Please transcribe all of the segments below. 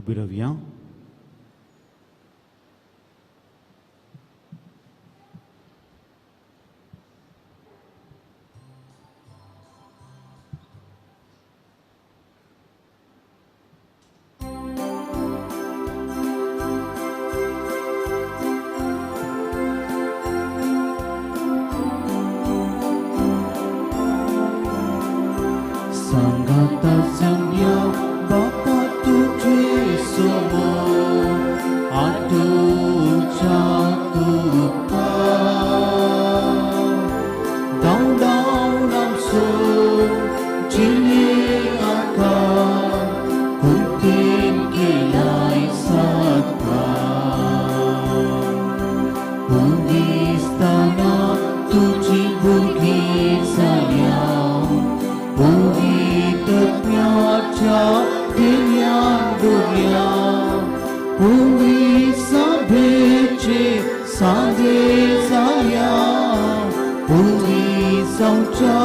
उबी रावया. सांगाता जमया बापा तुझे समोर आतुच्या तुका धांव धांव आमचो जिणे आका कुंतीन केलाय सादका पुंगिस्ताना तुजी भुरगीं जाल्या सभेचे सांजे जाल्या पुरी जावच्या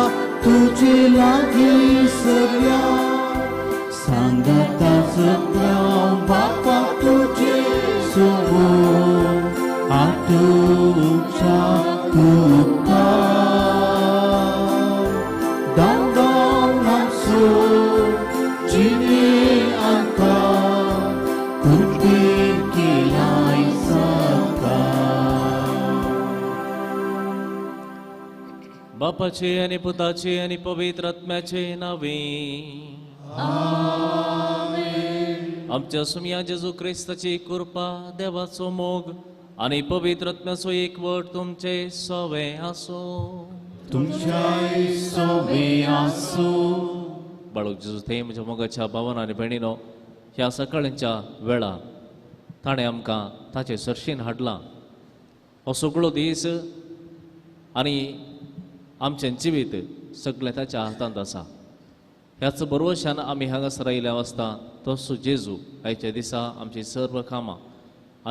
तुजे लागीं सगळ्या सांगाता जगल्या बापा तुजे समोर आतुच्या तुका धांव धांव आमचो जिणे आका कुंतीन केलाय साका. बापाचे आनी पुताचे आनी पवित्र आत्म्याचे नावे आमच्या सुमया जेजू क्रिस्ताची कृपा, देवाचो मोग आनी पवित्र आत्म्याचो एकवट तुमचे सवे आसूं. तुमच्याय सोवे आसूं. बाळूक जेजू थंय म्हज्या मोगाच्या भावान आनी भयणीनो, ह्या सकाळच्या वेळा ताणें आमकां ताचे सरशीन हाडलां. हो सगळो दीस आनी आमचें जिवीत सगळें ताच्या हातांत आसा. ह्याच बरवशान आमी हांगासर आयिल्ले आसता तसो जेजू आयच्या दिसा आमची सर्व कामां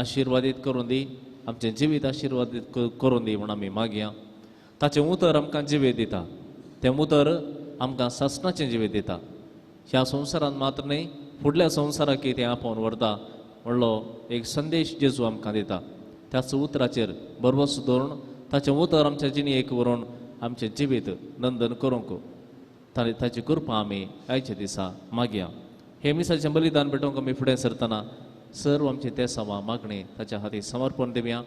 आशिर्वादीत करून दी, आमचें जिवीत आशिर्वादीत करून दी म्हूण आमी मागया. ताचें उतर आमकां जिवीत दिता, तें उतर आमकां सासणाचें जिवीत दिता. ह्या संवसारांत मात्र न्हय, फुडल्या संवसाराक तें आपोवन व्हरता म्हणलो एक संदेश जेजू आमकां दिता. त्याच उतराचेर भरवंसो दवरून ताचें उतर आमच्या जिणेक व्हरून आमचें जिवीत नंदन करूंक ताची कृपा आमी आयच्या दिसा मागया. हे मिसाचें बलिदान भेटोवंक आमी फुडें सरतना सर्व आमची तेसावां मागणी ताच्या हाती समर्पण दिवया.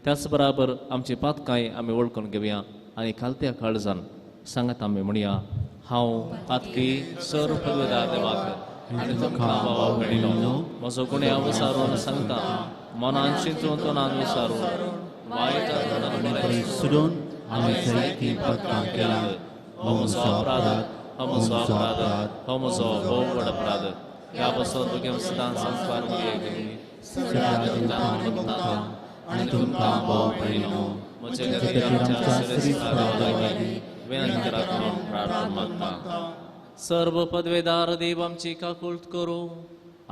त्याच बराबर आमची पातकांय आमी वळखून घेवया आनी खालत्या काळजान सांगात आमी म्हणया, हांव पातकी सर्व पदवेदार देवाक आनी तुमकां भावा भयणीनो म्हजो गुन्यांव विसारून सांगता, मनान चिंतून तोंडान विसारून वायट सोडून आमी जायतीं पातकां केलां. हो म्हजो अपराध, हो म्हजो अपराध, हो म्हजो भोव व्हड अपराध. ह्या पासून तुगे सदां संस्कार सगळ्या देवतांक भक्तां आनी तुमकां भाव भयणीनो म्हजे खातीर आमच्या श्रेश्ठ देवा विनंती करात म्हणून प्रार्थना मागता. सर्व पदवेदार देव आमची काकूळट करूं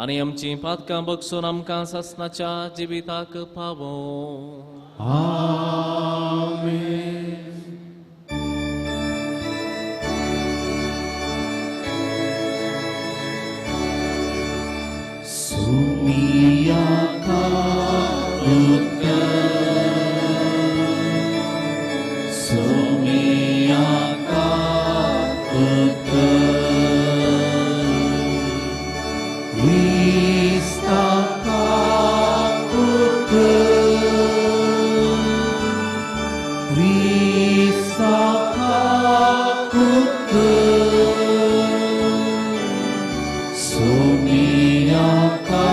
आनी आमची पातकां बगसून आमकां सासणाच्या जिविताक पावों. आमेन. सुमिया का सुमिया का क्रिस्ता का क्रिस्ता का सुमिया का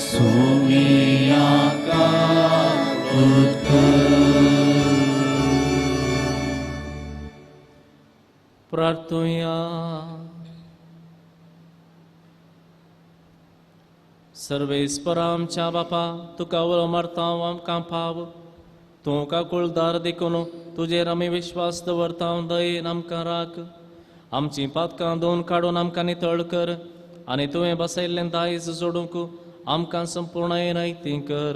सुमिया का प्रार्थुया. सर्वेस्परा आमच्या बापा, तुका उलो मारता आमकां पाव, तूं काकुळदार देखून तुजेर आमी विश्वास दवरता. दयेन आमकां राख, आमचीं पातकां धुवन काडून आमकां नितळ कर आनी तुवें बसयल्लें दायज जोडूंक आमकां संपूर्ण नैती कर.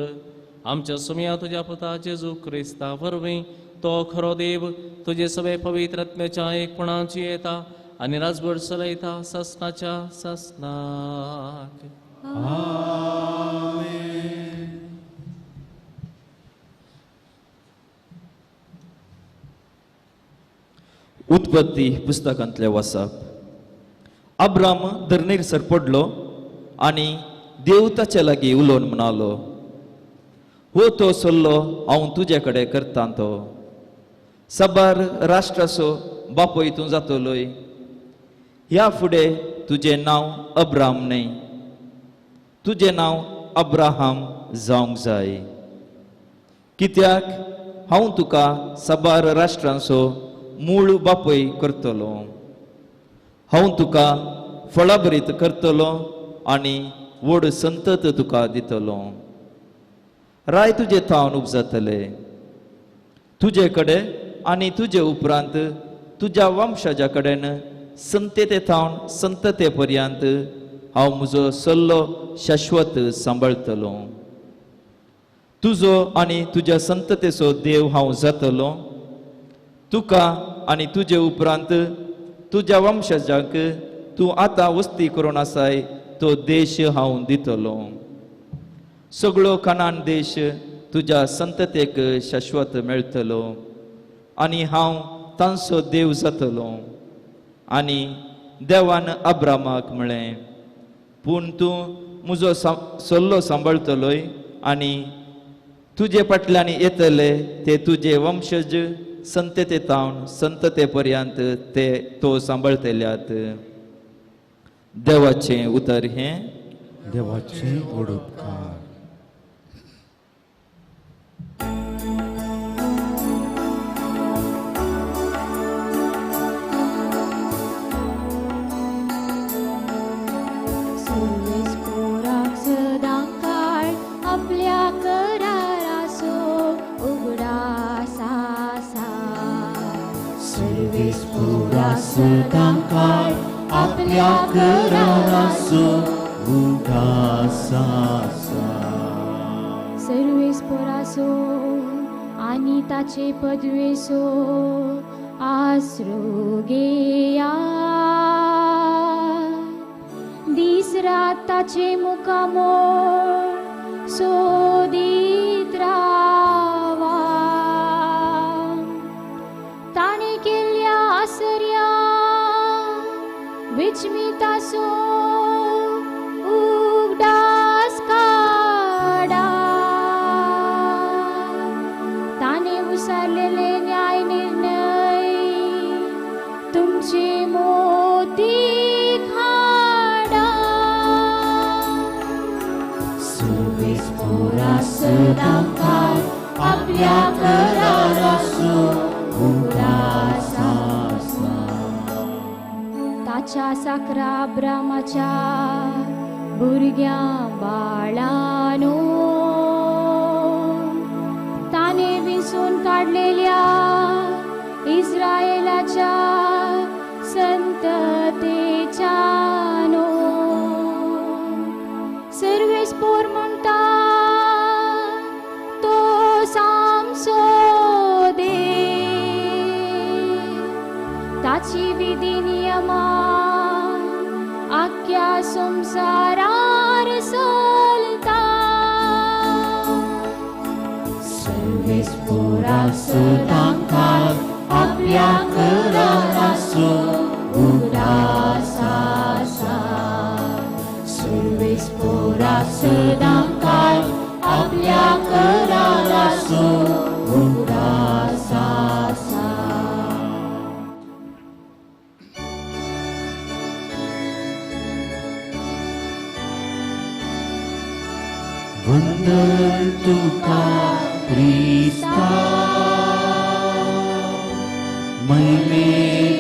आमच्या सुमया तुज्या पुता जेजू क्रिस्ता वरवीं तो खरो देव तुजे सगळे पवित्र आत्म्याच्या एकपणाची येता आनी राजभर चलयता सासनाच्या सासनाक. उत्पत्ती पुस्तकांतले वाचप. अब्राम धरणीर सर पडलो आनी देव ताचे लागीं उलोवन म्हणालो, हो तो सल्लो हांव तुजे कडेन करता तो साबार राष्ट्राचो बापूय तूं जातलोय. ह्या फुडें तुजें नांव अब्राम न्हय, तुजें नांव अब्राहम जावंक जाय, कित्याक हांव तुका साबार राष्ट्रांचो मूळ बापूय करतलो. हांव तुका फळाभरीत करतलो आनी व्हड संतत तुका दितलो. राय तुजे थावन उपजातले, तुजे कडेन आनी तुजे उपरांत तुज्या वंशाजा कडेन संतते थावन संतते पर्यंत हांव म्हजो सल्लो शाश्वत सांबाळटलो. तुजो आनी तुज्या संततेचो देव हांव जातलो. तुका आनी तुजे उपरांत तुज्या वंशजांक तूं आतां वस्ती करून आसाय तो देश हांव दितलो. सगळो कनान देश तुज्या संततेक शाश्वत मेळटलो आनी हांव तांचो देव जातलो. आनी देवान अब्रामाक म्हळें, पूण तूं म्हजो सल्लो सांबाळटलोय आनी तुजे फाटल्यान येतले ते तुजे वंशज संतते थावन संतते पर्यंत ते तो सांबाळटल्यात. देवाचें उतर हें. देवाचें उपकार. सदांकाळ आपल्या कराराचो उगास आसा. सर्वेस्पोराचो आनी ताचे पदवेचो आसरो घेया. दीस रात ताचे मुखामोळ सोदीत रावा. ताणें केल्ल्या आसऱ्या विचमितासो उगडास काडा. ताणें उसारलेले न्याय निर्णय तुमचे मोती खाडा. सुवेस्पोरा सदांकाळ आपल्या कराराचो उगडास आसा. ताच्या साकरा अब्रामाच्या भुरग्यां बाळानो ताणें विसून काडलेल्या इस्रायलाच्या संततेच्या नो. सर्वेस्पोर म्हणटा तो सामसो देव. ताची विधी नियमा आख्या संवसारार चलता. सर्वेस्पोरा सदांकाळ आपल्या कराराचो उगडास आसा. सर्वेस्पोरा सदांकाळ आपल्या कराराचो उगडास आसा. वंदन तुका क्रिस्ता महिमे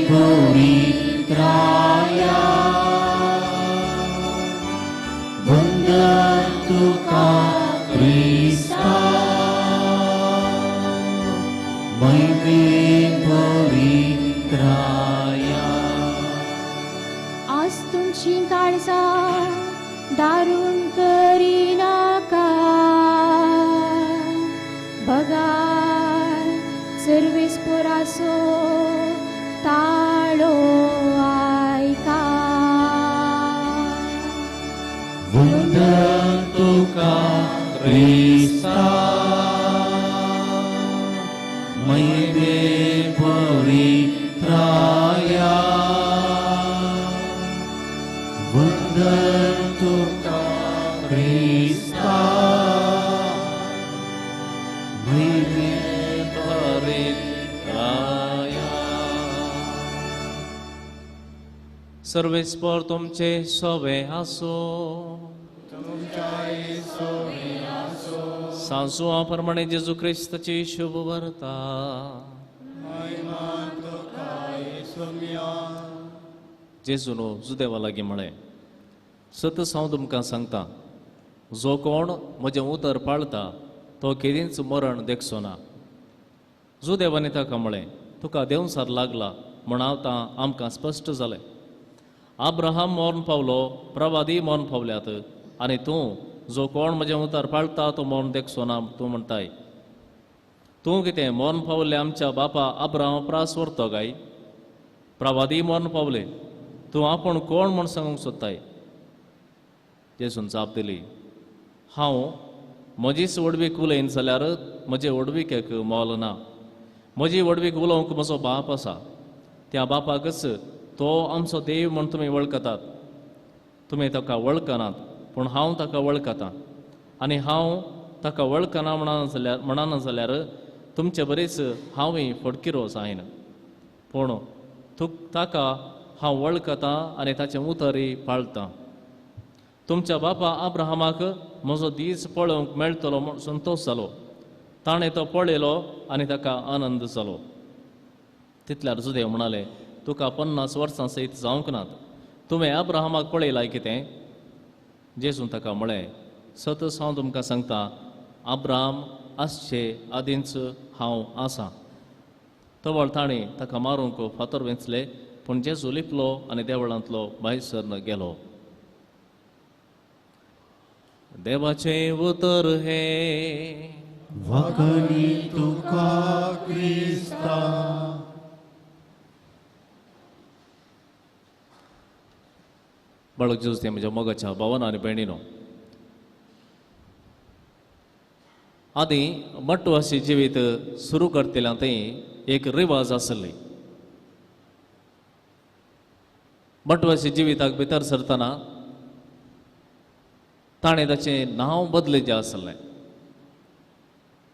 पवित्राया. वंदन तुका क्रिस्ता महिमे पवित्राया. आज तुमची काळजां दारूण करिनाका. बघा सर्वेस्पोराचो ताळो वंदन तुका क्रिस्ता महिमे पवित्राया वंदन तुका क्रिस्ता महिमे पवित्राया. सर्वेस्पर तुमचे सोवे आसो. सांसुआ प्रमाणे जेजू क्रिस्ताची शुभ वार्ता. जेजून जुदेवा लागीं म्हळें, सतच हांव तुमकां सांगता, जो कोण म्हजें उतर पाळता तो केदींच मरण देखचो ना. जुदेवांनी ताका म्हळें, तुका देंवचार लागला म्हण आतां आमकां स्पश्ट जालें. अब्राहम मरण पावलो, प्रवादी मरण पावल्यात, आनी तूं जो कोण म्हजें उतर पाळता तो मरण देखचो ना तूं म्हणटाय. तूं कितें मरण पावले आमच्या बापा अब्राहम प्रास व्हरतो काय? प्रवादी मरण पावले, तूं आपूण कोण म्हूण सांगूंक सोदताय? जेजून जाप दिली, हांव म्हजीच व्हडवीक उलयन जाल्यार म्हजे व्हडविकेक मोल ना. म्हजी व्हडवीक उलोवंक म्हजो बाप आसा, त्या बापाकच तो आमचो देव म्हूण तुमी वळखतात. तुमी ताका वळखनात, पूण हांव ताका वळखतां. आनी हांव ताका वळखना म्हणना जाल्यार तुमचे बरीच हांवूय फटकिरो जायन. पूण ताका हांव वळखतां आनी ताचें उतरय पाळतां. तुमच्या बापा अब्राहमाक म्हजो दीस पळोवंक मेळटलो म्हूण संतोश जालो. ताणें तो पळयलो आनी ताका आनंद जालो. तितल्यार जुदेव म्हणाले, तुका 50 वर्सां सयत जावंक नात, तुवें अब्राहमाक पळयलाय कितें? जेजून ताका म्हळें, सतच हांव तुमकां सांगता, अब्राहम आसचे आदींच हांव आसा. तवळ ताणें ताका मारूंक फातर वेंचले, पूण जेजू लिपलो आनी देवळांतलो भायर सरन गेलो. देवाचें उतर हें. वाकणी तुका क्रिस्ता. बाळक जेजू ते म्हज्या मोगाच्या भावान आनी भयणीनो, आदीं मट्टवासी जिवीत सुरू करतल्या थंय एक रिवाज आसली. मट्टवासी जिविताक भितर सरतना ताणें ताचें नांव बदलेचें आसलें.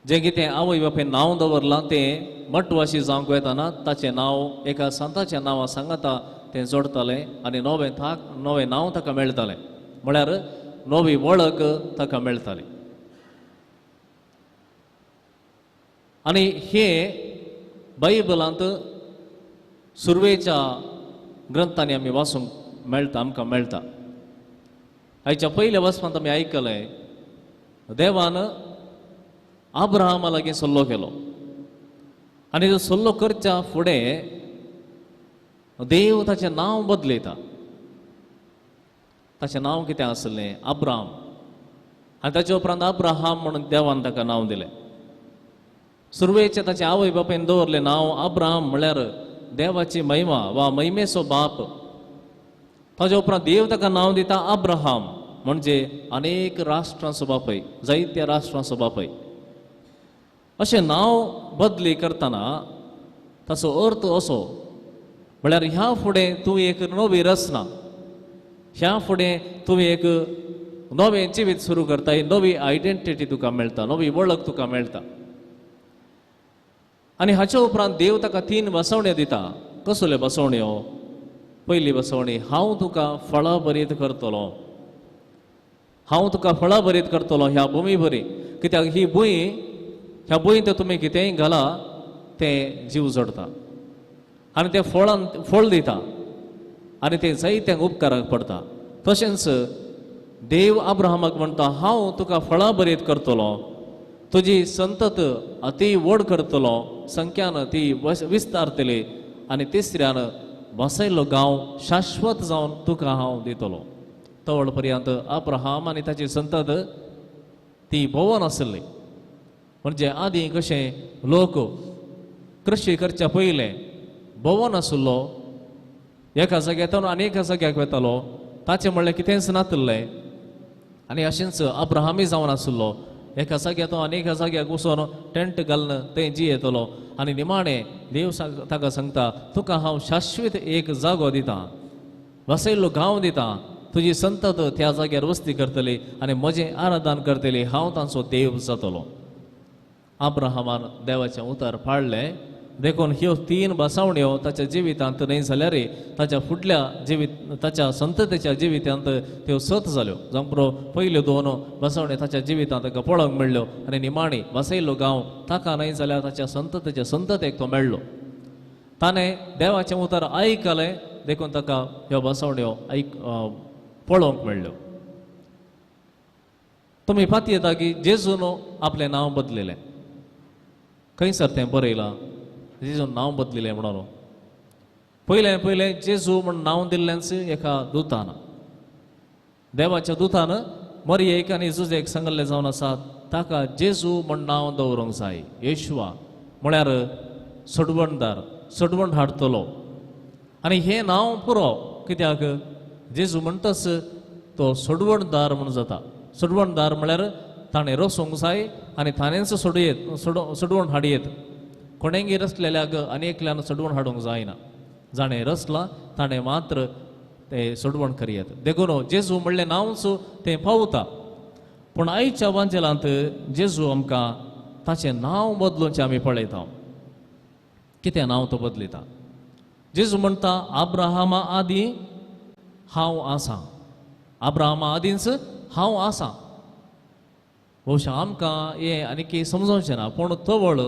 जें कितें आवय बापायन नांव दवरलां तें मट्टवासी जावंक वेतना ताचें नांव एका संताच्या नांवा सांगाता तें जोडटालें आनी नवें नांव ताका मेळटालें, म्हळ्यार नवी वळख ताका मेळटाली. आनी हे बायबलांत सुरवेच्या ग्रंथांनी आमी वाचूंक मेळटा, आमकां मेळटा. आयच्या पयल्या वाचपांत आमी आयकलें, देवान अब्राहमा लागीं सल्लो केलो आनी तो सल्लो करच्या फुडें देव ताचें नांव बदलयता. ताचें नांव कितें आसलें? अब्राहम. आनी ताचे उपरांत अब्राहम म्हणून देवान ताका नांव दिलें. सुरवेचें ताचें आवय बापायन दवरलें नांव अब्राहम म्हळ्यार देवाची महिमा वा महिमेचो बाप. ताचे उपरांत देव ताका नांव दिता अब्राहम, म्हणजे अनेक राष्ट्रांचो बापय, जायत्या राष्ट्रांचो बापय. अशें नांव बदली करतना ताचो अर्थ असो म्हळ्यार ह्या फुडें तूं एक नवी रचना, ह्या फुडें तूं एक नवें जिवीत सुरू करता, नवी आयडेंटिटी तुका मेळटा, नवी वळख तुका मेळटा. आनी हाचे उपरांत देव ताका 3 बसवण्यो दिता. कसल्यो बसवण्यो? पयली बसवणी, हांव तुका फळां भरीत करतलो, हांव तुका फळां भरीत करतलो ह्या भुमी बरी. कित्याक ही भूंय, ह्या भुंयेंत तुमी कितेंय घाला तें जीव जोडटा आनी तें फळान फळ दिता आनी तें जायत्यांक उपकाराक पडटा. तशेंच देव अब्राहमाक म्हणटा, हांव तुका फळां भरीत करतलो, तुजी संतत अती व्हड करतलो, संख्यान ती विस्तारतली आनी तिसऱ्यान बसयल्लो गांव शाश्वत जावन तुका हांव दितलो. तवळ पर्यंत अब्राहम आनी ताची संतत ती भोंवन आसली. म्हणजे आदीं कशें लोक कृशी करच्या पयलें भोंवन आसलो, एका जाग्यार आनी एका जाग्याक वतालो, ताचें म्हणल्यार कितेंच नातिल्लें. आनी अशेंच अब्राहामी जावन आशिल्लो, एका जाग्यार तो आनी एका जाग्याक वचून टेंट घालून थंय जियेतलो आनी निमाणें देव ताका सांगता तुका हांव शाश्वत एक जागो दितां, वसयल्लो गांव दितां, तुजी संतत त्या जाग्यार वस्ती करतली आनी म्हजें आराधन करतली, हांव तांचो देव जातलो. अब्राहमान देवाचें उतर पाळ्ळें. देखून ह्यो 3 बसावण्यो ताच्या जिवितांत न्हय जाल्यार ताच्या फुडल्या जिवीत ताच्या संततेच्या जिवितांत त्यो सत जाल्यो. जावं पुरो पयल्यो 2 बसावण्यो ताच्या जिवितांत ताका पळोवंक मेळ्ळ्यो आनी निमाणी वसयल्लो गांव ताका न्हय जाल्यार ताच्या संततेच्या संततेक तो मेळ्ळो. ताणें देवाचें उतर आयकलें देखून ताका ह्यो बसावण्यो पळोवंक मेळ्ळ्यो. तुमी पातयेता की जेजून आपलें नांव बदलिलें. खंयसर तें बरयलां जेजून नांव बदलिलें म्हणून? पयलें पयलें जेजू म्हण नांव दिल्लेंच एका दुतान, देवाच्या दुतान मरियेक आनी जुजेक सांगल्लें जावन आसा ताका जेजू म्हण नांव दवरूंक जाय. येशुआ म्हळ्यार सोडवणदार, सोडवण हाडटलो. आनी हें नांव पुरो कित्याक जेजू म्हणटच तो सोडवणदार म्हूण जाता. सोडवणदार म्हळ्यार ताणें रसूंक जाय आनी ताणेंच सोडयेत सोडवण हाडयेत. कोणेंगी रसलेल्याक आनी एकल्यान सोडवण हाडूंक जायना, जाणें रसलां ताणें मात्र तें सोडवण करयेत. देखून जेजू म्हणलें नांवच तें पावता. पूण आयच्या वांजेलांत जेजू आमकां ताचें नांव बदलूचें आमी पळयता. कितें नांव तो बदलिता? जेजू म्हणटा अब्राहमा आदीं हांव आसा, अब्राहमा आदींच हांव आसा. भोवशा आमकां हें आनीक समजोवचें ना, पूण तवळ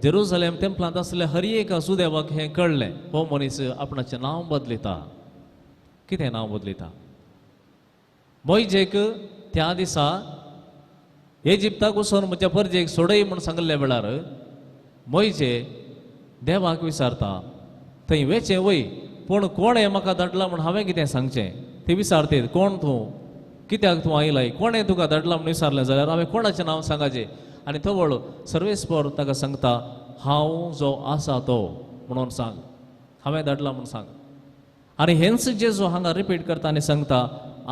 जेरुजलेम तेंपलांत आसले हर एका सुदेवाक हें कळ्ळें, हो मनीस आपणाचें नांव बदलिता. कितें नांव बदलिता? मोयजेक त्या दिसा इजिप्ताक वचून म्हज्या परजेक सोडय म्हूण सांगिल्ल्या वेळार मोयजे देवाक विचारता थंय वेचें वय, पूण कोणें म्हाका धाडला म्हूण हांवें कितें सांगचें? ते विचारतात कोण तूं, कित्याक तूं आयलाय, कोणें तुका धाडला म्हूण विचारलें जाल्यार हांवें कोणाचें नांव सांगाचें? आनी तवळ सर्वेस्पर ताका सांगता हांव जो आसा तो म्हणून सांग, हांवें धाडला म्हूण सांग. आनी हेंच जेजू हांगा रिपीट करता आनी सांगता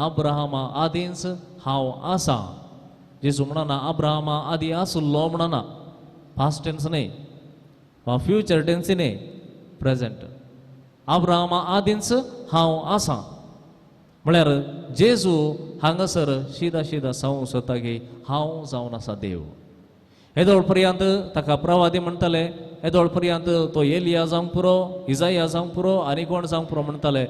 अब्राहमा आदींच हांव आसा. जेजू म्हणना अब्राहमा आदी आसलो म्हणना, पास्ट टेन्स न्हय वा फ्युचर टेन्स न्हय, प्रेजेंट. अब्राहमा आदींच हांव आसा म्हळ्यार जेजू हांगासर शिदा शिदा सांगूंक सोदता की हांव जावन आसा देव. येदोळ पर्यंत ताका प्रवादी म्हणटाले, येदोळ पर्यंत तो एलिया जावंक पुरो, इजाया जावंक पुरो, आनी कोण जावंक पुरो म्हणटाले.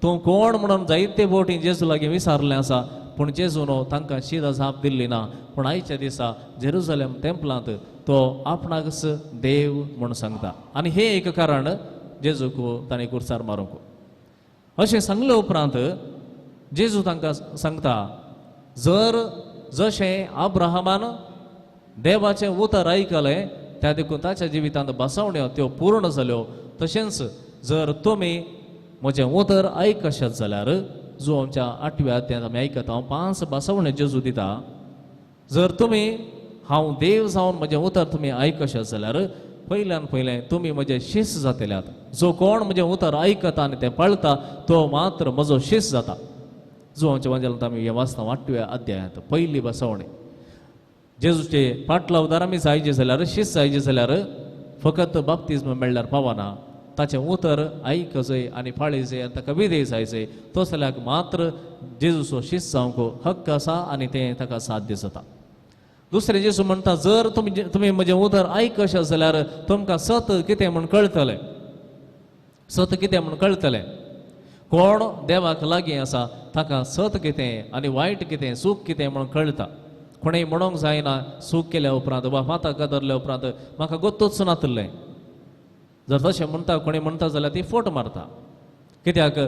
तूं कोण म्हणून जायते बोटी जेजू लागीं विचारलें आसा, पूण जेजून तांकां शिदा जाप दिल्ली ना. पूण आयच्या दिसा जेरुजलेम तेंपलांत तो आपणाकच देव म्हूण सांगता. आनी हें एक कारण जेजूक ताणें कुर्सार मारूंक. अशें सांगले उपरांत जेजू तांकां सांगता जर जशें अब्राहमान देवाचें उतर आयकलें त्या देखून ताच्या जिवितांत बसावण्यो त्यो पूर्ण जाल्यो, तशेंच जर तुमी म्हजें उतर आयकशात जाल्यार, जो आमच्या 8व्या अध्यायांत आमी आयकता 5 बसावण्यो जेजू दिता, जर तुमी हांव देव जावन म्हजें उतर तुमी आयकशात जाल्यार पयल्यान पयलें तुमी म्हजे शिस जातल्यात. जो कोण म्हजें उतर आयकता आनी तें पाळता तो मात्र म्हजो शिस जाता. जो आमच्या वांजेलांत आमी हें वाचता 8व्या अध्यायांत पयली बसवणी. जेजूचे पाटलावदार आमी जायचे जाल्यार, शिस जायचे जाल्यार फकत बाप्तिज्म मेळ्ळ्यार पावना, ताचें उतर आयकजय आनी पाळयजय आनी ताका विधेय जायजय, तो जाल्यार मात्र जेजूचो शिस जावंक हक्क आसा आनी तें ताका साध्य जाता. दुसरें जेजू म्हणटा जर तुमी म्हजें उतर आयकशात जाल्यार तुमकां सत कितें म्हूण कळटलें, सत कितें म्हूण कळटलें. कोण देवाक लागीं आसा ताका सत कितें आनी वायट कितें, चूक कितें म्हूण कळटा. कोणेंय म्हणूंक जायना चूक केल्या उपरांत वा फाताक धरल्या उपरांत म्हाका गोत्तूच नातलें. जर तशें म्हणटा कोणी म्हणटा जाल्यार ती फोट मारता. कित्याक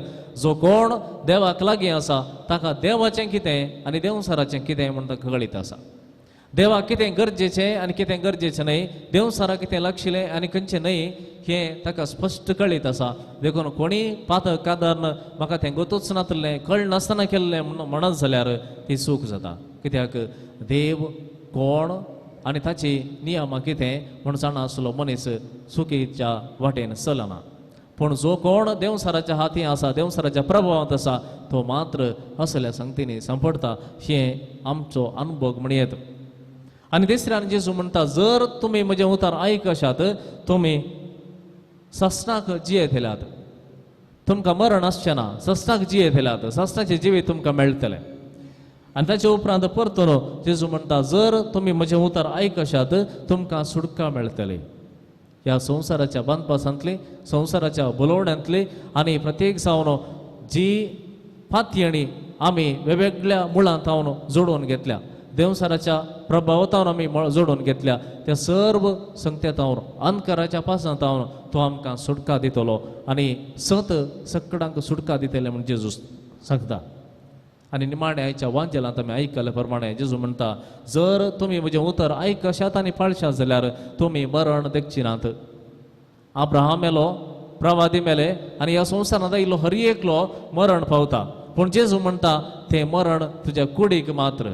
जो कोण देवाक लागीं आसा ताका देवाचें कितें आनी देवसाराचें कितें म्हूण ताका कळीत आसा. देवाक कितें गरजेचें आनी कितें गरजेचें न्हय, देवसाराक कितें लागशिल्लें आनी खंयचें न्हय हें ताका स्पश्ट कळीत आसा. देखून कोणी पातक कादारन म्हाका तें गोतूच नातलें, कळनासतना केल्लें म्हूण म्हणत जाल्यार ती चूक जाता. कित्याक देव कोण आनी ताची नियमां कितें म्हूण जाणा आसलो मनीस चुकीच्या वाटेन चलना. पूण जो कोण देंवसाराच्या हाती आसा, देंवसाराच्या प्रभावांत आसा, तो मात्र असल्या संगतींनी सांपडटा. हें आमचो अनुभव म्हणयेत. आनी तिसऱ्यान जेजू म्हणटा, जर तुमी म्हजें उतर आयकशात तुमी ससनाक जियेतल्यात, तुमकां मरण आसचें ना, ससनाक जियेतल्यात, ससनाचें जिवीत तुमकां मेळटलें. आनी ताचे उपरांत परतून जेजू म्हणटा, जर तुमी म्हजें उतर आयकशात तुमकां सुटका मेळटली. ह्या संवसाराच्या बांदपासांतली, संवसाराच्या बोलोवण्यांतली आनी प्रत्येक जावन जी पातयणी आमी वेगवेगळ्या मुळांत हांव जोडून घेतल्या, देंवसाराच्या प्रभावांत आमी जोडून घेतल्या, त्या सर्व संगत्यांत अंधकाराच्या पासांत हांव तो आमकां सुटका दितलो आनी सत सकडांक सुटका दितले म्हण जेजू सांगता. आनी निमाणे आयच्या वांजेलांत आमी आयकले प्रमाणे जेजू म्हणटा, जर तुमी म्हजें उतर आयकशात आनी पाळशात जाल्यार तुमी मरण देखची नात. अब्राहम मेलो, प्रवादी मेले आनी ह्या संवसारांत आयिल्लो हर एकलो मरण पावता, पूण जेजू म्हणटा तें मरण तुज्या कुडीक मात्र.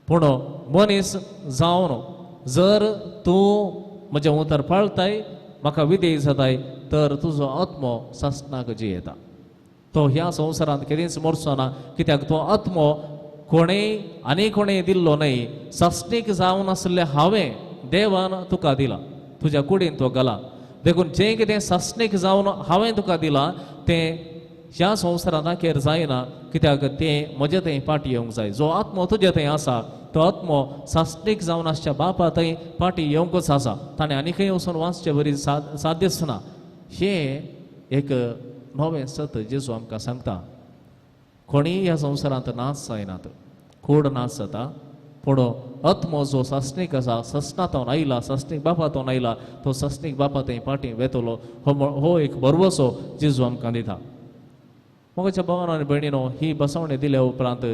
पूण मनीस जावन जर तूं म्हजें उतर पाळताय, म्हाका विधेय जाताय, तर तुजो आत्मो सासणाक जियेता. तो ह्या संवसारांत केदींच मरचो ना, कित्याक तो आत्मो कोणेय आनी कोणेय दिल्लो न्हय, सासणीक जावन आसलें हांवें देवान तुका दिला, तुज्या कुडीन तो घाला. देखून जें कितें सासणीक जावन हांवें तुका दिलां तें ह्या संवसारांत अखेर जायना, कित्याक तें म्हजे थंय फाटी येवंक जाय. जो आत्मो तुजे थंय आसा तो आत्मो सासणीक जावन आसच्या बापा थंय फाटी येवंकच आसा, ताणें आनी खंय वचून वाचचे बरी साध्यच ना. हें एक नवें सत जेजू आमकां सांगता. कोणीय ह्या संवसारांत नाच जायनात, कोड नाच जाता, पूण आत्मो जो सासणीक आसा, ससनांत आयला, सासणीक बापांत आयला, तो सासणीक बापा थंय फाटी वेतलो. हो एक भरवसो जेजू आमकां दिता. मोगाच्या भावान आनी भयणीनो, ही बसवणी दिल्या उपरांत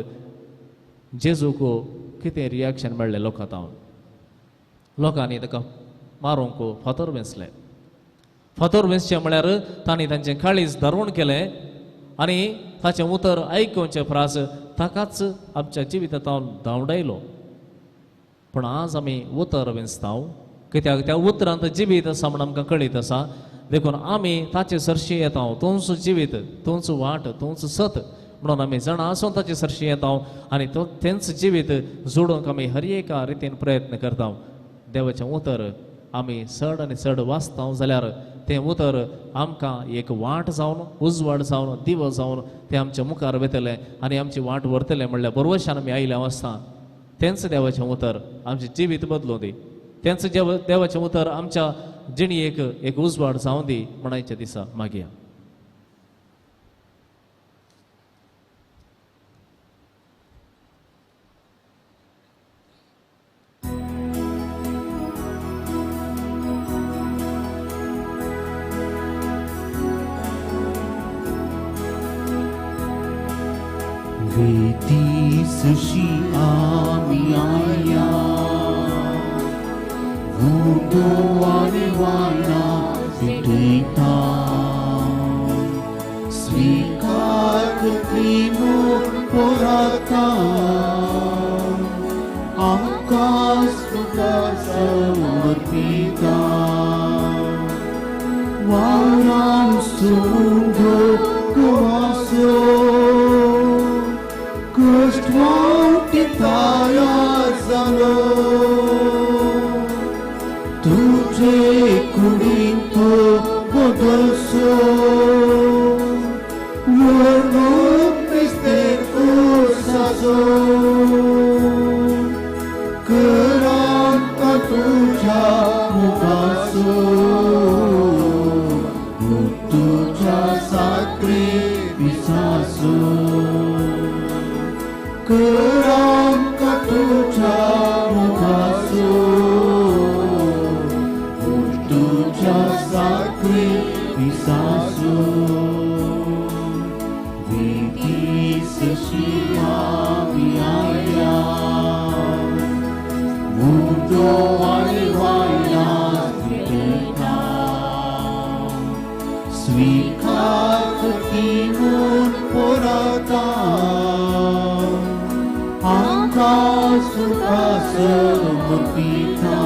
जेजूक कितें रिएक्शन मेळ्ळें लोकां तावन? लोकांनी ताका मारूंक फातर वेंचले. फातर वेंचचें म्हळ्यार तांणी तांचें काळीज धारून केलें आनी ताचें उतर आयकुचें प्रास ताकाच आमच्या जिवितांत धांवडायलो. पूण आज आमी उतर वेंचता, कित्याक त्या उतरांत जिवीत आसा म्हण आमकां कळीत आसा. देखून आमी ताचे सरशी येता, तूंच जिवीत, तूंच वाट, तूंच सत म्हणून आमी जाणा आसून ताचे सरशी येता आनी तो तेंच जिवीत जोडूंक आमी हर एका रितीन प्रयत्न करता. देवाचें उतर आमी चड आनी चड वाचता जाल्यार तें उतर आमकां एक वाट जावन, उजवाड जावन, दिवो जावन तें आमच्या मुखार वतलें आनी आमची वाट व्हरतलें म्हणल्यार बरवशान आमी आयिल्ले आसता. तेंच देवाचें उतर आमचें जिवीत बदलूं दी, तेंच देवाचें उतर आमच्या जिणेक एक उजवाड जावं दी म्हणायच्या दिसा मागया. वेदीसशी आमी आयल्या, गुंडो आनी वायना पेटयता, स्वीकार करपी पोराता, आमकां तुका समर्पिता. वावरान सुंदो कुवासो, कश्ट वावटी तयार जालो, तुजे कुडीन तो बदलसो, वर्णूक मिस्तेर उरसाचो, कर आमकां तुज्या मुखासो, तुज्या साक्रिफिसाचो, कर आमकां तुज्या मुखासो, तुज्या साक्रिफिसाचो. वेदीसशी आमी आयल्या, मुंडो आनी वायना पेटयता, स्वीकार करपी म्हूण पोराता, आमकां तुका समर्पिता.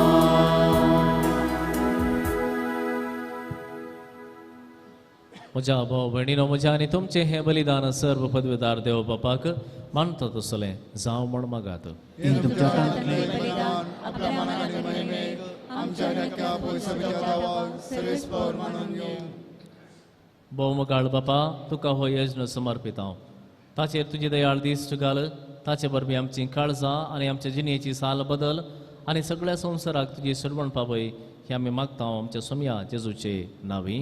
म्हज्या भाव भयणीनो, म्हज्या आनी तुमचें हें बलिदान सर्व पदवेदार देव बापाक मानता तसलें जावं म्हण मागात. भोवमगाळ बापा, तुका हो यज्ञ समर्पित हांव. ताचेर तुजी दयाळ दिश्ट घाल. ताचे वरवीं आमची काळजां आनी आमच्या जिणेची साल बदल आनी सगळ्या संवसाराक तुजी सरवण पावय हे आमी मागता आमच्या सोमया जेजूचे नांवी.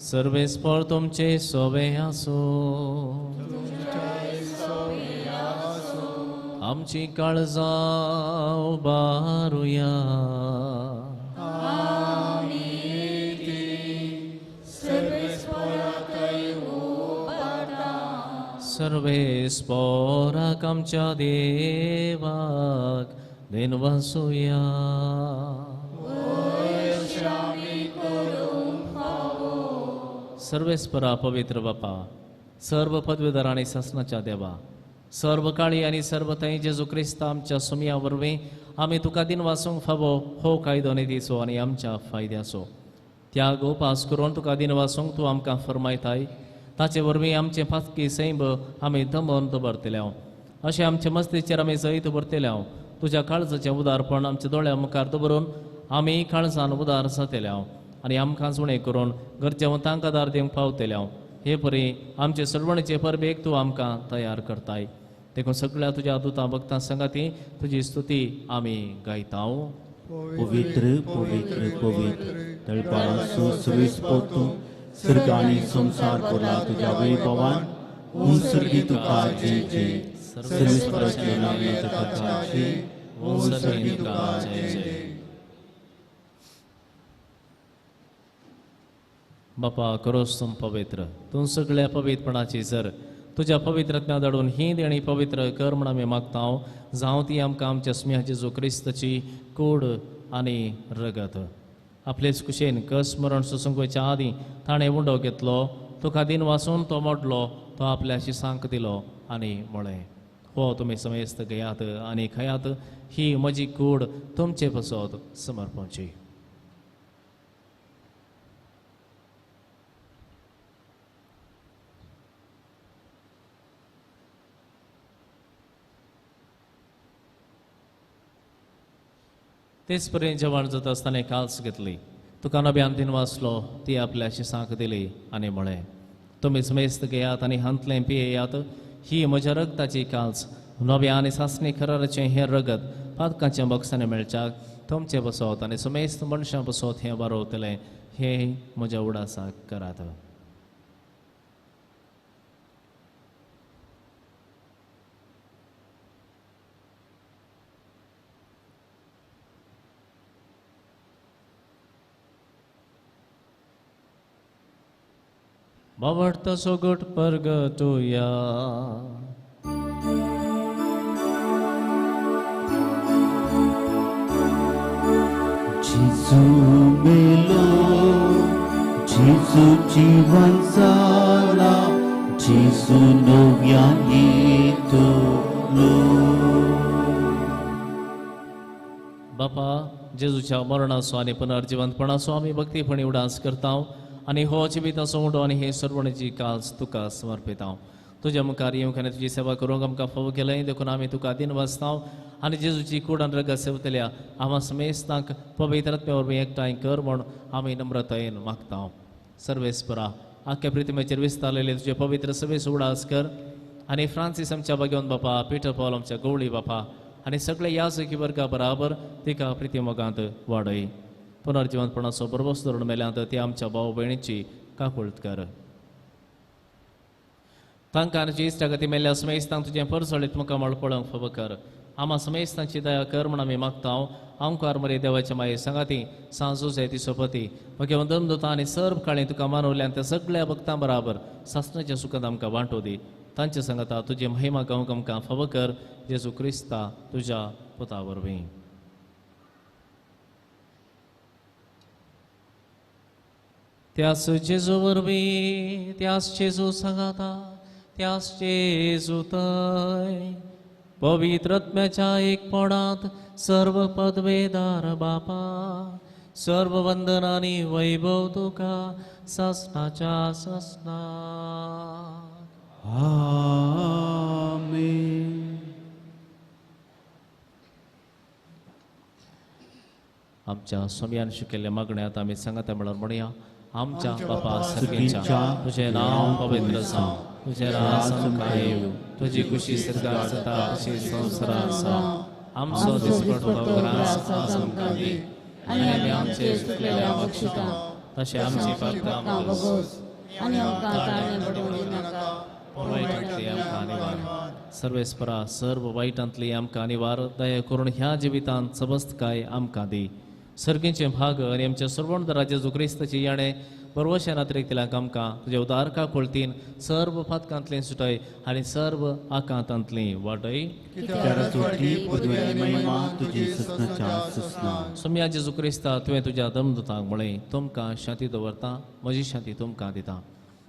सर्वेस्पर तुमचे सोवे आसूं. आमची काळजां उबारुया. सर्वेस्पराक आमच्या देवाक देनवासुया. सर्वेस्परा पवित्र बापा, सर्व पदवीधर आनी सासणाच्या देवा, सर्व काळी आनी सर्व थंय जेजू क्रिस्त आमच्या सुमया वरवीं आमी तुका दिनवासूंक फावो हो कायदो नितीचो आनी आमच्या फायद्याचो त्याग उपास करून तुका दिनवासूंक तूं आमकां फरमायताय. ताचे वरवीं आमचें फातकी सैंब आमी दमोवन दवरतले. अशें आमचे मस्तीचेर आमी जैत भरतले. तुज्या काळजाचें उदारपण आमच्या दोळ्या मुखार दवरून आमी काळजान उदार जातले आनी आमकां उणें करून गरजेवंतांक आदार दिवंक पावतले. हे परी आमचे सरवणेचे परबेक तूं आमकां तयार करताय. देखून सगळ्या तुज्या दुतां भक्तां संगाती तुजी स्तुती आमी गायता. पवित्र पवित्र पवित्र तळपाळासो सर्वेस्पर स्वर्ग आनी संवसार भरला तुज्या वैभवान. ऊं सर्गी तुका जय जय. सर्वेस्पराच्या नांवान तुका जय. ऊं सर्गी तुका जय जय. बापा करोस तूं पवित्र, तूं सगळ्या पवित्रपणाची जर तुज्या पवित्रत्म्या धाडून ही देणी पवित्र कर म्हण आमी मागता. जावं ती आमकां आमच्या स्म्या जेजू क्रिस्ताची कूड आनी रगत. आपलेच कुशेन कस मरण सोसूंक वयच्या आदीं ताणें उंडो घेतलो, तुका दिन वासून तो मोडलो, तो आपल्या शिसांक दिलो आनी म्हळें, हो तुमी समेस्त घेयात आनी खायात, ही म्हजी कूड तुमचे पसत समर्पणची. तेच पर्यंत जेवण जाता आसतना काल्स घेतली, तुका नव्यान दिन वाचलो, ती आपल्या शिसांक दिली आनी म्हळें, तुमी समेस्त घेयात आनी हांतलें पियेयात, ही म्हज्या रगताची काल्स, नव्या आनी सासणी खराराचें हें रगत पातकांच्या बक्षांनी मेळच्याक तुमचें बसोत आनी समेस्त मनशां बसोत हें वारोवतलें, हें म्हज्या उडासाक करात. बावडतो सोगट परगटुया. जेजू मेलो, जेजू जीवन जाला, जेजू नव्यान येतलो. बापा, जेजूच्या मरणाचो आनी पुनर्जिवंतपणाचो आमी भक्तीपणी उडास करता आनी हो जिविताचो उंडो आनी हे सरवणेची काल्स तुका समर्पिता. तुज्या मुखार येवंक आनी तुजी सेवा करूंक आमकां फावो केलें, देखून आमी तुका दिन वाचता आनी जेजूची कूड आनी रगत सेवतल्या आमा समेस्तांक पवित्र आत्म्या वरवीं एकठांय कर म्हूण आमी नम्रतायेन मागता. सर्वेस्परा, आख्या प्रितिमेचेर विस्तारलेले तुजे पवित्र सभेचो उडास कर आनी फ्रांसीस आमच्या भाग्यवंत बापा, पिटर पॉल आमच्या गवळी बापा आनी सगळे याजकी वर्गा बराबर तिका प्रितिमोगांत वाडय. पुनर्जिवंतपणाचो बरबस धरून मेल्यांत ती आमच्या भाव भयणीची काकुळट कर. तांकां आनी इश्टागती मेल्ल्या समेस्तांक तुजें परजळीत मुखामळ पळोवंक फावो कर. आमा समेस्तांची दया कर म्हूण आमी मागता. आमकार मरे देवाच्या माये सांगाती सांजो ती सोपती भगवंत धर्मदूतां आनी सर्व काळें तुका मानवल्यान त्या सगळ्या भक्तां बराबर सासणाच्या सुखांत आमकां वांटो दी. तांचे सांगाता तुजी महिमा गावंक आमकां फावो कर, जेजू क्रिस्ता तुज्या पुता वरवीं. त्यास जेजू वरवीं, त्यास जेजू सांगाता, त्यास जेजू तय पवित्र आत्म्याच्या एकपणांत सर्व पदवेदार बापा, सर्व वंदन आनी वैभव तुका सासणाच्या सासणा. आमेन. आमच्या स्वाम्यान शिकयल्ल्या मागण्यात आमी सांगाता म्हळ्यार म्हणया. आमच्या बापा सर्गेच्या, तुजें नांव पवित्र जावं, तुजें राज आमकां येवं, तुजी खुशी सरकार जाता तशी संवसारांत जावं. आमचो दिसपडटो ग्रास आज आमकां दी आनी आमी आमचे चुकलेल्या बक्षिता तशें आमची पापतां भोगोस आनी आमकां ताळणे पडूं दिनाका, पूण वायटांतली आमकां निवार. सर्वेस्परा सर्व वायटांतली आमकां निवार. दया करून ह्या जिवितांत सबस्तकाय आमकां दी. सर्गींचे भाग आनी आमच्या सर्वोंद जेजू क्रिस्ताची याणें बरवशा नात्रेक दिल्याक आमकां तुज्या उदारका कोळतीन सर्व फातकांतलीं सुटय आनी सर्व आकांतांतलीं वाटय. सोम्या जेजू क्रिस्ता, तुवें तुज्या दमदूतांक म्हळें, तुमकां शांती दवरता, म्हजी शांती तुमकां दिता.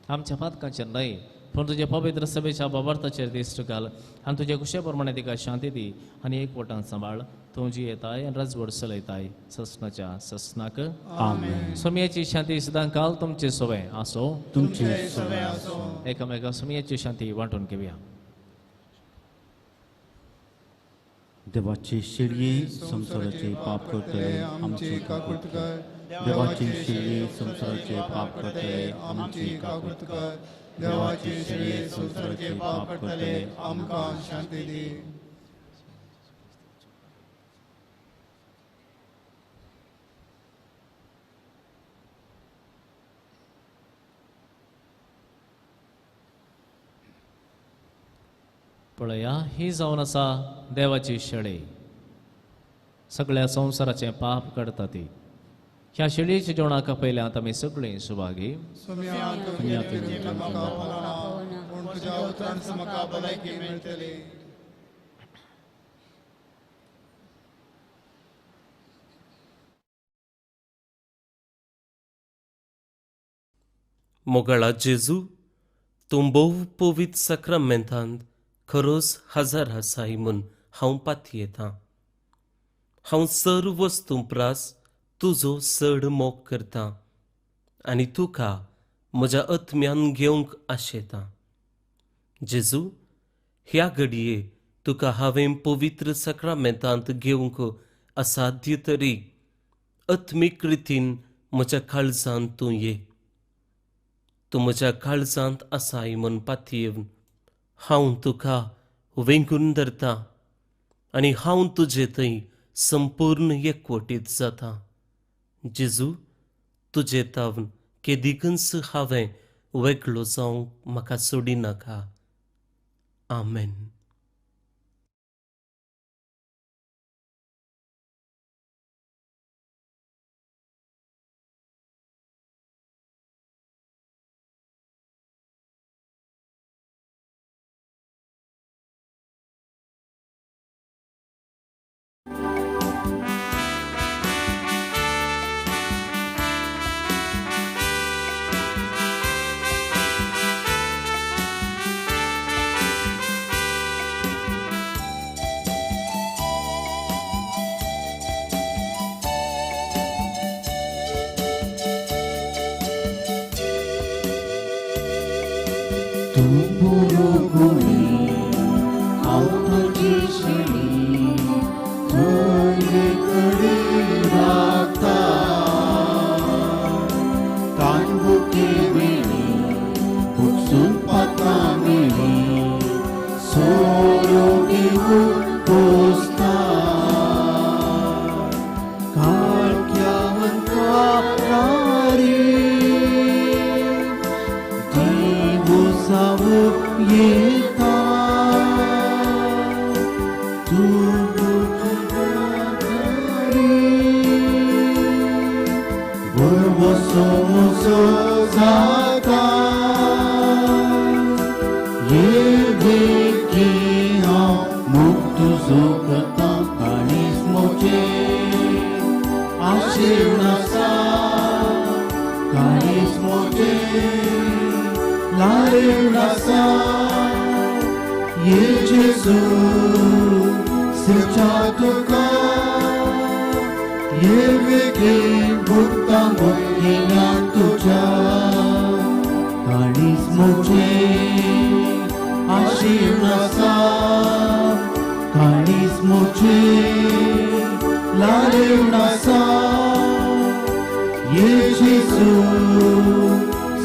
आमच्या फातकांचेर न्हय पूण तुज्या पवित्र सभेच्या बाबार्थाचेर दिश्ट घाल आनी तुज्या कुशे प्रमाणे तिका शांती दी आनी एकवटान सांबाळ. तूं जी येताय आनी राजवट चलयताय ससनाच्या ससनाक. आमेन. सोम्याची शांती सदां काल तुमचे सवे आसो. तुमचे सवे आसो. एकामेका सोम्याची शांती वांटून घेवया. देवाची शिळये संवसाराचे पाप करतले आमची काकूट कर. देवाची शिळये संवसाराचे पाप करतले आमची काकूट कर. देवाची शिळये संवसाराचे पाप करतले आमकां शांती दी. पळया, ही जावन आसा देवाची शेळी, सगळ्या संवसाराचें पाप काडटा ती. ह्या शेळयेच्या जेवणाक पयल्यात आमी सगळीं सुभागी. मोगाळा जेजू, तूं भोव पवित्र साक्रामेंतांत खरोच हजार आसाय म्हूण हांव पातयेतां. हांव सर्व वस्तूं प्रास तुजो चड मोग करतां आनी तुका म्हज्या आत्म्यान घेवंक आशेतां. जेजू, ह्या घडये तुका हांवें पवित्र साक्रामेंतांत घेवंक असाध्य तरी आत्मीक रितीन म्हज्या काळजांत तूं ये. तूं म्हज्या काळजांत आसाय म्हूण पातयेवन हांव तुका वेंगून धरता आनी हांव तुजे थंय संपूर्ण एकवटीत जाता. जेजू, तुजे तावन केदिकूच हांवें वेगळो जावंक म्हाका सोडिनाका. आमेन. ये वेगीन भुगतां भुगेल्यान तुज्या काळीज म्हजें आशेवन आसा काळीज म्हजें लारेवन आसा ये जेजू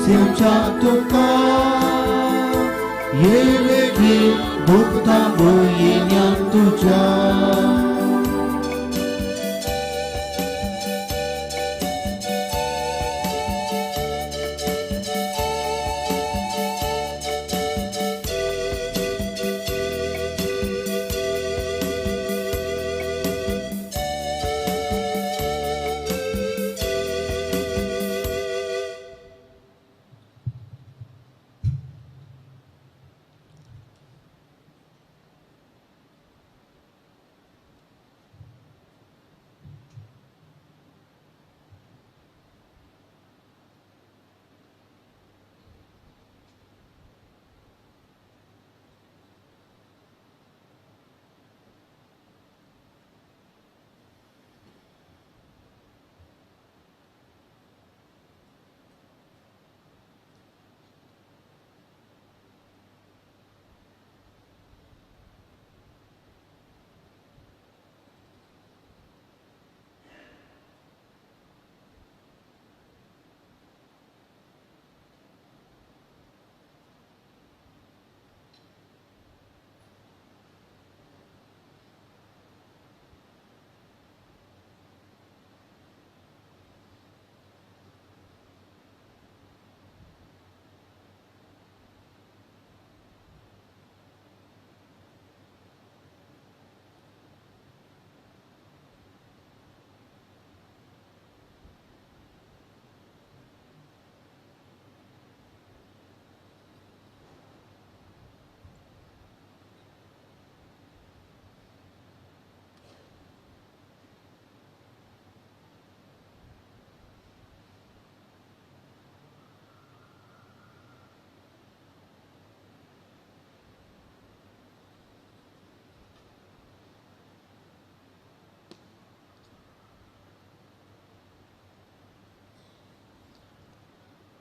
सेवच्या तुका ये वेगीन भुगतां भुगेल्यान तुज्या.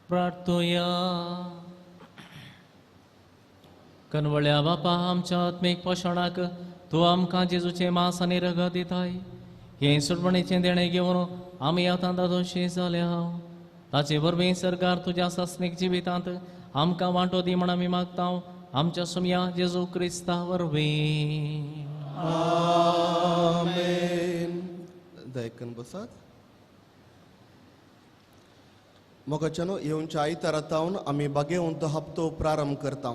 प्रार्थुया. कनवळ्या बापा आमच्या आत्मीक पोशणाक तूं आमकां जेजूचें मांस आनी रगत दिताय. हें सुटवणेचें देणें घेवन आमी आतां दादोशी जाल्या. ताचे वरवीं सरकार तुज्या सासणीक जिवितांत आमकां वांटो दी म्हण आमी मागता आमच्या सुमया जेजू क्रिस्ता वरवीं. आमेन. दयकन बसात. मोगाच्यानो येवच्या आयतारा तावन आमी बागेवंत हप्तो प्रारंभ करता.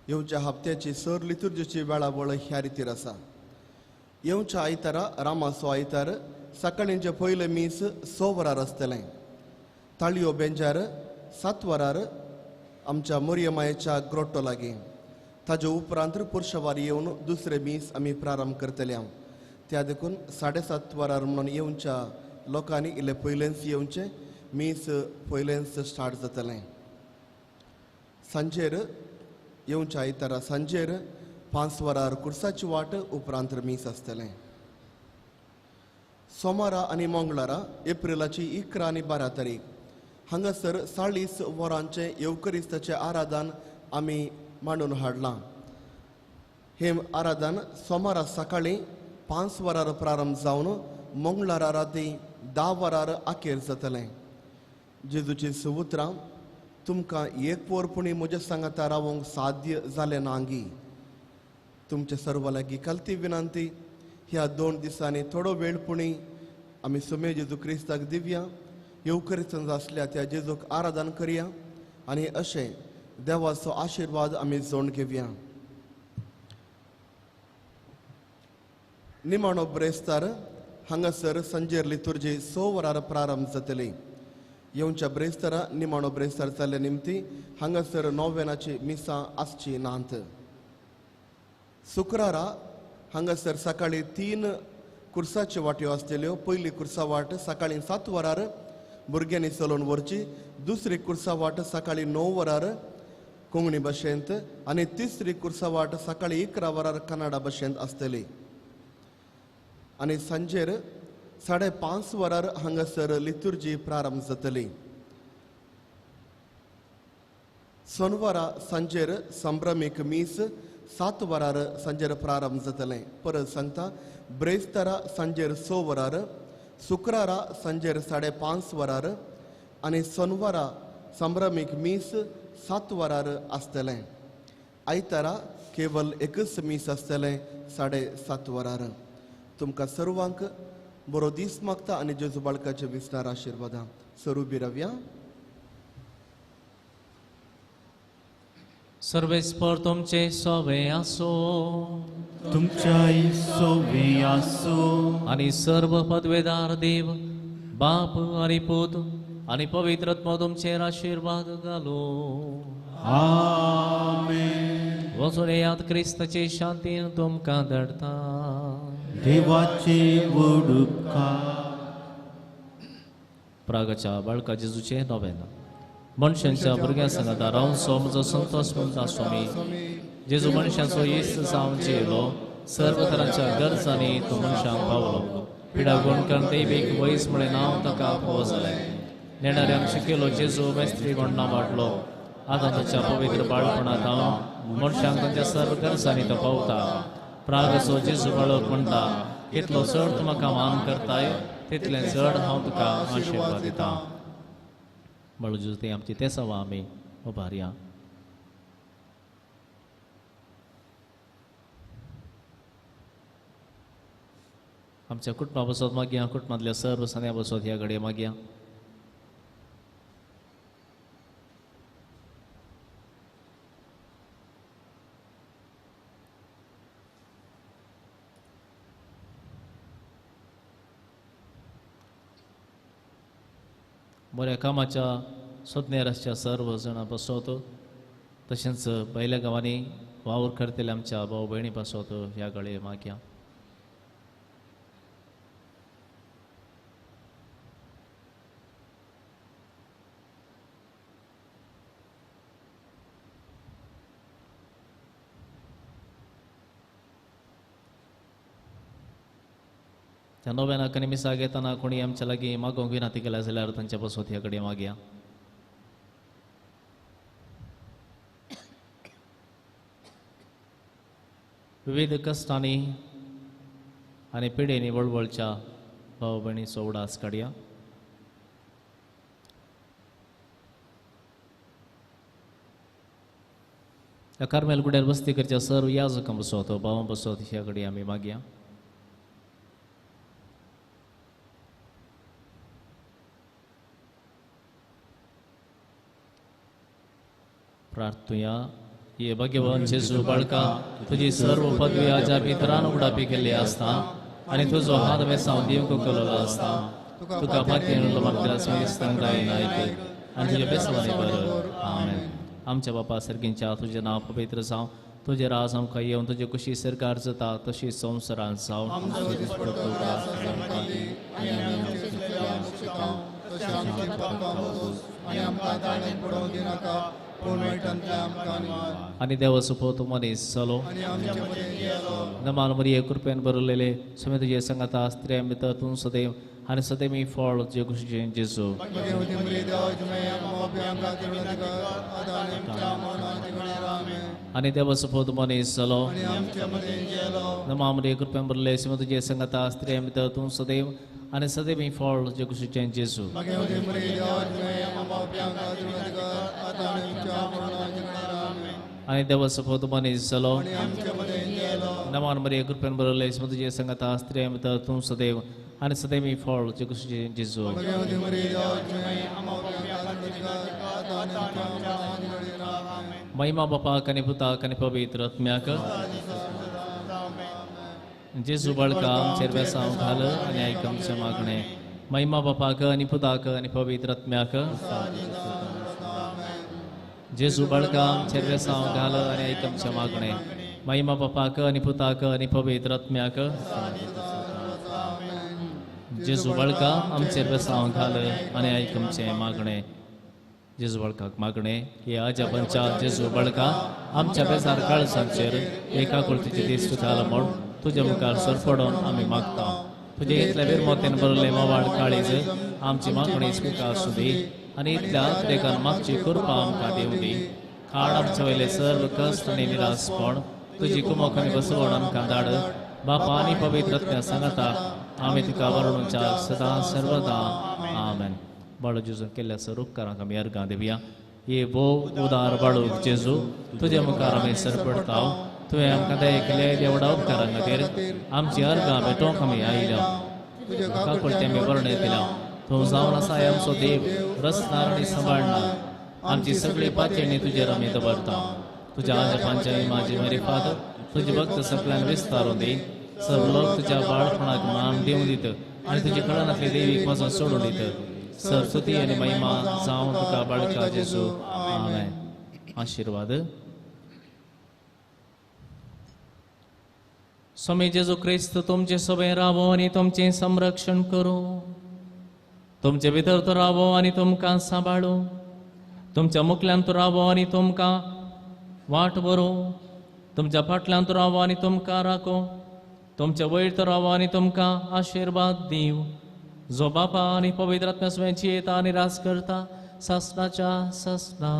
येवच्या हप्त्याची सर लितुर्जीची वेळावळ ह्या रितीर आसा. येवच्या आयतारा रामाचो आयतार सकाळींचें पयलें मीस 6 वरार आसतलें. ताळयो बेंजार 7 वरार आमच्या मोरयमायेच्या ग्रोटो लागीं. ताजे उपरांत पुरशवार येवन दुसरें मीस आमी प्रारंभ करतले. त्या देखून 7:30 वरार म्हणून येवच्या लोकांनी इल्लें पयलेंच येवचें. मीस पयलेंच स्टार्ट जातलें. सांजेर येवच्या आयतारा सांजेर 5 वरार कुर्साची वाट उपरांत मीस आसतलें. सोमारा आनी मंगळारा एप्रिलाची 11 आनी 12 तारीख हांगासर 40 वरांचें येवकरिस्ताचें आराधन आमी मांडून हाडलां. हें आराधन सोमारा सकाळीं 5 वरार प्रारंभ जावन मंगळारा राती 10 वरार अखेर जातलें. जेजूची सुउतरां तुमकां एक पोर पुणी म्हज्या सांगाता रावंक साध्य जालें ना गी. तुमचे सर्व लागीं कलती विनंती ह्या 2 दिसांनी थोडो वेळ पुणी आमी सुमे जेजू क्रिस्ताक दिवया. येवकरिस्तान आसल्या त्या जेजूक आराधन करया आनी अशें देवाचो आशिर्वाद आमी जोड घेवया. निमाणो ब्रेस्तार हांगासर सांजेर लितुर्जी 6 वरार प्रारंभ जातली. येवच्या ब्रेस्तारा निमाणो ब्रेस्तार जाल्ल्या निमती हांगासर नोवेनाची मिसां आसची नात. शुक्रारा हांगासर सकाळीं 3 कुर्साच्यो वाट्यो आसतल्यो. पयली कुर्सा वाट सकाळीं 7 वरार भुरग्यांनी चलोवन व्हरची. दुसरी कुर्सा वाट सकाळीं 9 वरार कोंकणी भाशेंत आनी तिसरी कुर्सा वाट सकाळीं 11 वरार कन्नडा भाशेंत आसतली. आनी सांजेर 5:30 वरार हांगासर लितुर्जी प्रारंभ जातली. सोनवारा सांजेर संभ्रमीक मीस 7 वरार सांजेर प्रारंभ जातलें. परत सांगता, ब्रेस्तारा सांजेर 6 वरार, शुक्रारा सांजेर 5:30 वरार आनी सोनवारा संभ्रमीक मीस 7 वरार आसतलें. आयतारा केवल एकच मीस आसतलें 7:30 वरार. तुमकां सर्वांक बरो दीस मागता आनी जेजू बाळकाचे विसणार आशिर्वादां. सरू बिरव्या. सर्वेस्पर तुमचे सोवे आसो, तुमच्याय सोवे आसो. आनी सर्व पदवेदार देव बाप आनी पूत आनी पवित्र आत्मो तुमचेर आशिर्वाद घालो. आमेन. वचून येयात, क्रिस्ताचे शांतीन तुमकां धाडटा. देवाचे व्हड उपकार. प्रागाच्या बाळका जेजूचे नोवेन. मनशांच्या भुरग्यां सांगाता रावचो म्हजो संतोष म्हणटा स्वामी. जेजू मनशांचो इश्ट जावन जियेलो, सर्व तरांच्या गरजांनी तो मनशांक पावलो. पिडा गुणकन देवीक वयस म्हळें नांव ताका फावो जालें. नेणाऱ्यांक शिकयलो जेजू मेस्त्री म्हण नांव वाडलो. आतां ताच्या पवित्र बाळपणांत हांव मनशांक तांच्या सर्व गरजांनी तो पावता. प्रागाचो जेजू बाळक म्हणटा, कितलो चड तूं म्हाका मान करताय तितलें चड हांव तुका आशिर्वाद दितां. बाळू जेजू ते आमची तेसावा आमी उबारया. आमच्या कुटुंबा बसत मागया, कुटुंबांतल्या सर्व सन्या बसत ह्या घडये मागया. बऱ्या कामाच्या सोदनेर आसच्या सर्व जाणां बसत, तशेंच भायल्या गांवांनी वावर करतले आमच्या भाव भयणी पासत ह्या घडये मागया. त्या नव्यान आनी मिसाक येतना कोणी आमच्या लागीं मागोवंक विनंती केल्या जाल्यार तांच्या पासत ह्या कडेन मागया. विविध कश्टांनी आनी पिडेनी वळवळच्या भाव भयणीचो उडास काडया. ह्या कार्मेल गुड्यार वस्ती करच्या सर्व याजकां बसत, भावां बसत ह्या कडेन आमी मागया. प्रार्थुया. ये भगवान जेजू बाळका, तुजी सर्व पदवी आज्या पितरान उडापी केल्ली आसता आनी तुजो हात वेसांव दिवंक केल्लो आसता. तुका फाटीन आनी तुज्या बेसवानी बरो. आमेन. आमच्या बापा सर्गींच्या, तुजें नांव पवित्र जावं, तुजें राज आमकां येवन, तुजी कुशी सरकार जाता तशी संवसारांत जावं. आनी देवाचो पूत मनीस जालो, नमान मरिये कृपेन भरलेले, स्वामी तुजे सांगाता, स्त्रियां भितर तूं सदैव आनी सदैव फळ तुजे कुशीचें जेजू. आनी देवाचो पूत मनीस जालो, नमान मरिये कृपेन भरलेले, स्वामी तुजे सांगाता, स्त्रियां भितर तूं सदैव आनी सदैव फळ तुजे कुशीचें जेजू. आनी देवाचो पूत मनीस जालो, नमान मरिये कृपेन भरलेले, स्वामी तुजे सांगाता, स्त्रियां भितर तूं सदैव आनी सदैव फळ तुजे कुशीचें जेजू. महिमा बापाक आनी पुताक आनी पवित्र आत्म्याक. जेजू बाळका आमचेर बेसांव घाल आनी आयक आमचें मागणें. महिमा बापाक आनी पुताक आनी पवित्र आत्म्याक. जेजू बाळका आमचेर बेसांव घाल आनी आयक आमचें मागणें. महिमा बापाक आनी पुताक आनी पवित्र आत्म्याक. जेजू बाळका आमचेर बेसांव घाल आनी आयक आमचें मागणें. जेजू बाळकाक मागणें हे आज्या पंचा जेजू बाळका आमच्या बेजार काळजांचेर एका कुळतीचे दीस घाल म्हूण तुज्या मुखार सरपडोन आमी मागता. तुजे इतल्या विरमोतेन भरले मोवाळ काळीज आमची मागणी स्वीकार आसूं दी आनी इतल्या अत्रेकान मागची कृपा आमकां दिवं दी. काड आमचे वयले सर्व कश्ट आनी निरासपण तुजी कुमक आनी बसवण आमकां धाड. बापा आनी पवित्र आत्म्या सांगता आमी तुका वर्णुच्या सदां सर्वदा. आमेन. बाळू जेजून केल्ल्या सर उपकारांक आमी अर्गां दिवया. हे भोव उदार बाळू जेजू, तुजे मुखार आमी सरपडता. तुवें आमकां दया केल्या देवडा उपकारां खातीर आमची अर्गां भेटोवंक आमी आयल्या. काकुळतें आमी वर्णय दिल्या. तूं जावन आसा आमचो देव, रचणार आनी सांबाळणार. आमची सगळी पातयेणी तुजेर आमी दवरता. तुज्या आजपांच्या माझी मारिफात तुजी भक्त सगळ्यान विस्तारून दी. सर्व लोक तुज्या बाळपणाक मान दिवन दित आनी तुजी कळनातली देवीक वचून सोडून दित. सरस्वती आनी महिमा जावं तुका बाळका जेजू. आमेन. आशिर्वाद. स्वामी जेजू क्रिस्त तुमचे सभें रावो आनी तुमचें संरक्षण करूं. तुमचे भितर तो रावो आनी तुमकां सांबाळूं. तुमच्या मुखल्यान तो रावो आनी तुमकां वाट बरोवं. तुमच्या फाटल्यान तो रावो आनी तुमकां राखो. तुमच्या वयर तो रावो आनी तुमकां आशिर्वाद दिवं. जो बापा आनी पवित्र आत्म्या स्वयंची येता आनी राज करता सासणाच्या सासणा.